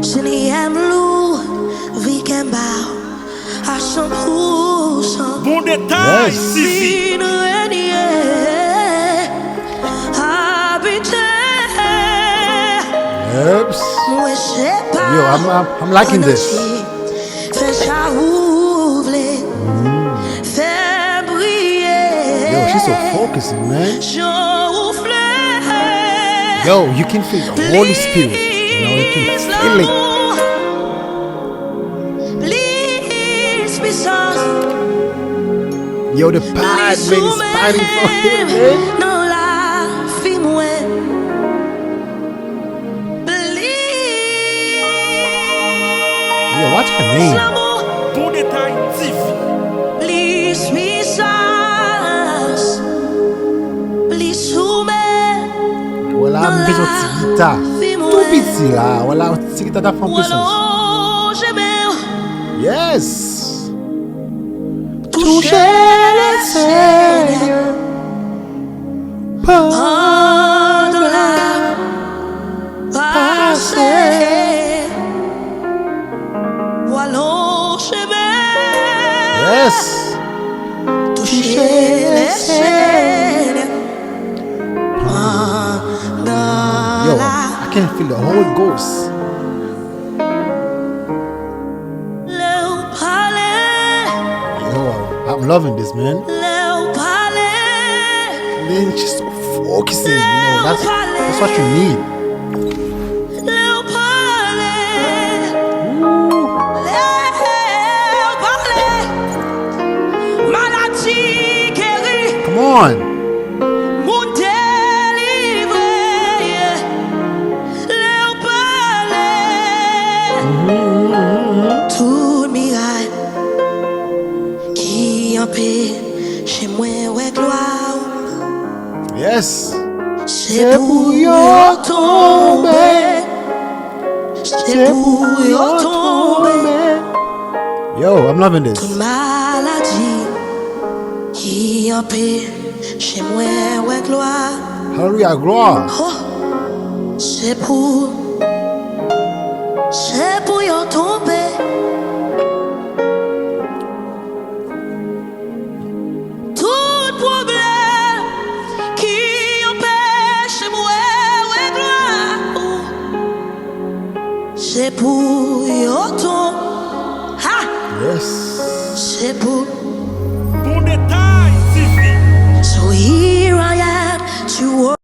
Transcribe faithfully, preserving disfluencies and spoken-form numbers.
Sini M Lou, Vikemba, a san pou san. Bon detay, Yes. Sifi. Vin renye, abite. Yeps. Mwen se pa Yo, I'm, I'm, I'm liking this. Fè sa ou vle. Fè briye. Yo, she's so focusing, man. Jan ou vle. Yo, you can feel the Holy Spirit. You know, you can feel it. Plis pisans. Yo, the bad man is fighting for him, man. Nan lavi mwen. Yo, watch her name. Bon detay, Tifi. Plis pisans, plis soumet. Wala, m bezwen ti gita. Tou piti la, wala, ti gita ta fè yon pwisans. Yes. Touche le Senyè. Pandan la pase, w alonje men. Yes. Touche le Senyè. Pandan Yo, la I can feel the Holy Ghost. Lè w pale. Yo, I'm loving this, man. Lè w pale. Man, she's so focusing, you know, that's, that's what you need. Lè w pale. Ooh. Lè w pale. Maladi geri. Come on. Moun delivre. Lè w pale, tout miray ki anpeche mwen wè glwa w. Yes. Se pou yo tonbe. Se pou yo tonbe. Yo, I'm loving this. Tout maladi ki anpeche mwen wè glwa. Hallelujah, glwa. Oh, se pou, se pou yo tonbe. Tout pwoblèm ki anpeche mwen wè glwa ou. Se pou yo tonbe. Ha! Yes. Se pou Bon detay, Tifi. So here I am to